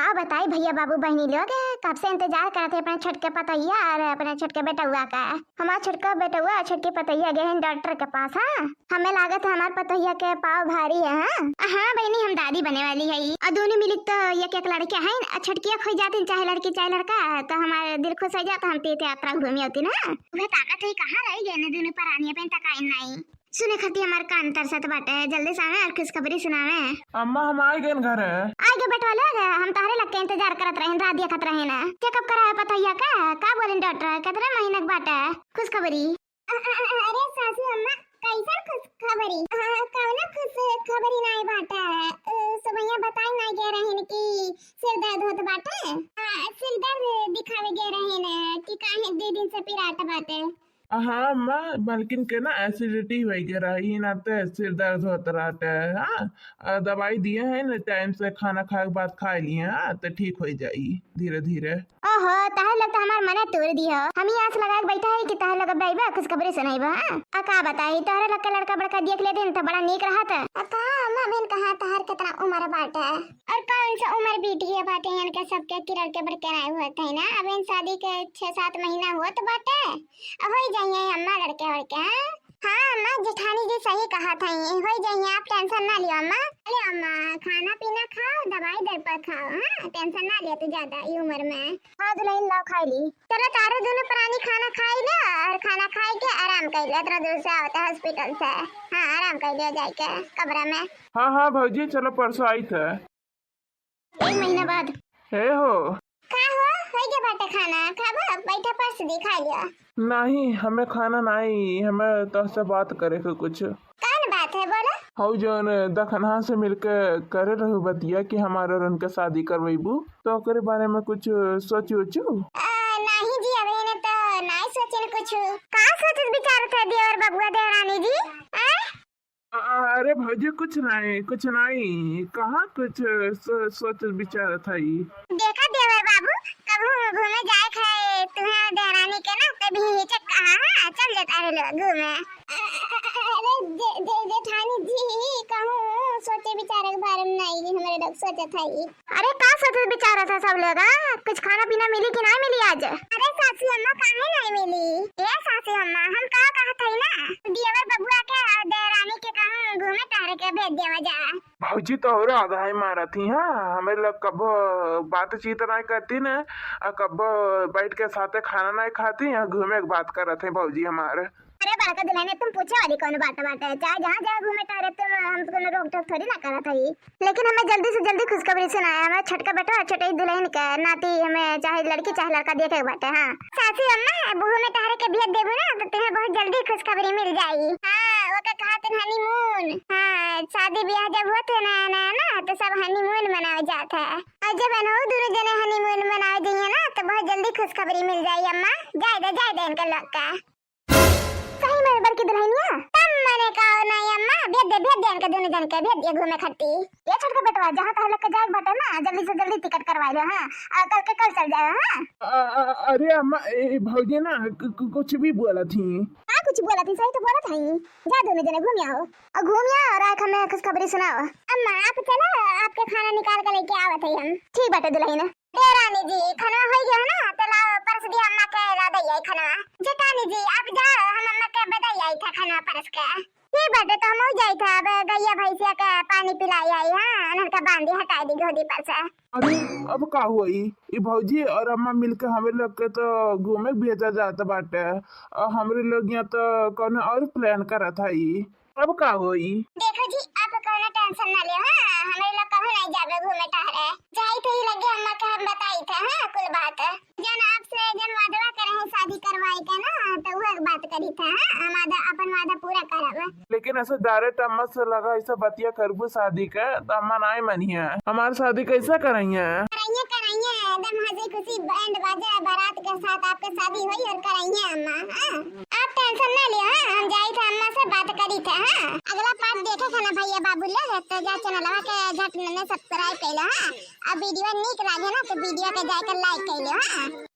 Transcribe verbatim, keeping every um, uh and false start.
का बताई भइया बाबू बहिनी लोग, कब से इंतजार करत है अपने छोटके पतोहिया और अपने छोटके बेटउआ का। हमार छोटका बेटउआ और छोटकी पतोहिया गए हैं डॉक्टर के पास। हाँ, हमें लागत है हमार पतोहिया के पाँव भारी है। हाँ, हाँ बहिनी, हम दादी बने वाली है। और दोनों मिली तो एक एक लड़के हैं, और छोटकिया खोई जाती चाहे लड़की चाहे लड़का, तो हमार दिल खुश हो जाता, हम तीर्थ यात्रा घूमी होती ना। वह ताकत है कहाँ रह गए ने दोनों परानिया पे तकाइन नहीं। सुने खातिर हमार कान तरसत बाटे, जल्दी से आवे और खुशखबरी सुनावे। अम्मा, हम आ गए घरे। आ गए बेटवा लोग, हम तोहरे लग के इंतजार करत रहेन, राह देखत रहेन। चेकअप करावे पतोहिया का, का बोलेन डॉक्टर, कितने महीने के बाटे खुशखबरी? अ-, अ-, अ-, अरे सासू अम्मा, कैसन खुशखबरी? हाँ, कौनो खुशखबरी नाई बाटे। अ, सुबैया बताई नाई गए रहेन कि सिर दर्द होत बाटे। हाँ, सिर दर्द दिखावे गए रहेन कि काहे दो दिन से पिरात बाटे। हाँ अम्मा, मलकिन के ना एसिडिटी होइ गए रही, नाते सिर दर्द होत रहते। हाँ, अ, दवाई दिए हैं ना, टाइम से खाना खाए के बाद खाए लिए, हाँ, तो ठीक हो जाई धीरे धीरे। ओहो, तहर लोग तो हमार मने तोड़ दी हो। हम ही आस लगा के बैठा है कि तहर लोग अब अइबा, खुशखबरी सुनाइबा, हाँ? आ का बताई, तोहरे लोग के लड़का बड़का देख लेतिन तो बड़ा नीक रहत। आ का अम्मा, अबेन कहाँ तहर कितना उम्र बाटे? और कौन सा उम्र बीत गया बाटे इनके सबके कि लड़के बड़के नाई हुआ थे ना? अबेन शादी के छह सात महीना होत बाटे। अब होई जाइए अम्मा लड़के वड़के, हाँ? हाँ अम्मा, जेठानी जी सही कहा था, ये होई जाइए, आप टेंशन ना लियो अम्मा। अरे अम्मा, खाना पीना खाओ, दवाई दर पर खाओ, हाँ? टेंशन ना लियो तू ज्यादा ई उम्र में। हाँ दुल्हन, लाओ खाई ली। चलो तारे दोनों प्राणी खाना खाई ले और खाना खाई के आराम कर ले, इतना दूर से आवता हॉस्पिटल से। हाँ, आराम कर लियो जाके कमरा में। हाँ, हाँ भौजी, चलो परसों आई थे। एक महीना बाद। हे हो। का हो, होई गया बाटे खाना, खाबो? बैठा परस दी, खा लिया। नहीं, हमें खाना नहीं, हमें तोहसे बात करे के कुछ। कौन बात है, बोलो। हऊ जौन दखनहा से मिलके करे रहू बतिया कि हमार और उनके शादी करवैबू, तो ओकरे बारे में कुछ सोची उचू? आ, नहीं जी, अबे ने तो नहीं सोचन कुछ। का सोचत विचारत है देवर बबुआ देवरानी जी? आय? अ-, अरे भौजी, कुछ नहीं, कुछ नहीं। कहाँ कुछ सो-, सोच विचारत हई? देखा देवर बाबू, कबहू घूमे जाए के है तुम्हें देवरानी के ना, तभी हिचक कहाँ है, चल जाता है लोग घूमे। अरे जे-, जे-, जेठानी जी, कहूँ सोचे विचारे के बारे में नहीं, हमारे लोग सोचत हई। अरे का सोचत विचारत है सब लोग, हाँ? कुछ खाना पीना मिली कि नाई मिली आज? अरे सासू अम्मा, काहे नाई मिली? ए सासू अम्मा, हम का कहत हई ना, देवर बबुआ के और देवरानी के कहूँ घूमे टहरे के भेज देवा जा। भौजी तोहरे आधा ही मारत ही, हाँ? हमें लोग कबो बातचीत नाई करती न, आ कबो बैठ के साथे खाना नाई खाती, यहाँ घूमे के बात करत है भौजी हमारे। अरे बड़का दुल्हन, तुम पूछे वाली कौन बात बाटे? चाहे जहाँ जाए घूमे टहरे तुम, हम तो कोनो रोक टोक थोड़ी ना करत हई। लेकिन हमें जल्दी से जल्दी खुशखबरी सुनाए, हमारा छोटका बेटा और छोटकी दुल्हन के नाती हमें चाहे लड़की चाहे लड़का देखे के बाटे। हाँ सासू अम्मा, अब घूमे टहरे के भेज देबू ना तो तुम्हें बहुत जल्दी खुशखबरी मिल जाई। हाँ, ओके कहत हनीमून। हाँ, शादी ब्याह जब होत है नया नया ना, तो सब हनीमून मनावे जात है। और जब एनहू दोनों जने हनीमून मनावे जाइए ना, तो बहुत जल्दी खुशखबरी मिल जाई अम्मा। जाए दे, जाए दे इनके लोग का। सही में बड़की दुल्हनिया? तब मने का नहीं अम्मा, भेज दे, भेज दे इनके दोनों जन के, भेज दे घूमे खट्टी। ये छोटका बेटवा, जहाँ तहाँ लेके जाए बाटे ना, जल्दी से जल्दी टिकट करवा लो, हाँ, और कल के कल चल जाओ, हाँ। अ-, अ-, अरे अम्मा, ए, भौजी ना कु-, कु-, कुछ भी बोलत ही। का कुछ बोलत ही, सही तो बोलत ही। जा दोनों जने घूम आओ, और घूम आओ और आके हमें खुशखबरी सुनाओ। अम्मा आप चलो, आपके खाना निकाल के लेके आवत है हम। ठीक बाटे दुल्हन। ए रानी जी, खनवा होई गयो ना, तो लाओ परस दिया अम्मा के, ला दे ये खनवा। जेठानी जी, आप जाओ, हम अम्मा के बदाई आई था खनवा परस के। ठीक बाटे, तो हम हो जाई था, अब गैया भैंसिया के पानी पिलाई आई, हाँ, अनहन का बांधी हटाई दी गोदी पर से। अरे, अब का होई? ई भौजी और अम्मा मिलके हमरे लोग के तो घूमे भेजा जात बाटे, और हमरे लोग यहाँ तो कौनो और plan करत हई। अब का होई? देखो जी, आप कौनो tension ना लियो, हाँ? हमरे लोग कभी नहीं जाबे घूमे टहरे। जाई थे ही लगे अम्मा के हम बताई थे, हाँ, कुल बात। जन आपसे जन वादवा करे हैं शादी करवाए के ना, तो वो एक बात करी थे, हाँ? हम वादा, अपन वादा पूरा करब। लेकिन ऐसे direct अम्मा से लगा, ऐसा बतिया करबू शादी के, तो अम्मा नाई मनिया। हमार शादी कैसे करइया? करइया, करइया, एकदम हंसी खुशी band बाजा बारात के साथ आपके शादी होई और करइया अम्मा, हाँ? आप tension ना लियो, हाँ? हम जाई थे अम्मा से बात करी थे, हाँ? अगला part देखे थे ना भैया बाबू लोग, तो जा channelवा के झट नन्हे subscribe कर लो, हाँ? अब video नीक लागे ना तो video के जाकर like कर लो, हाँ?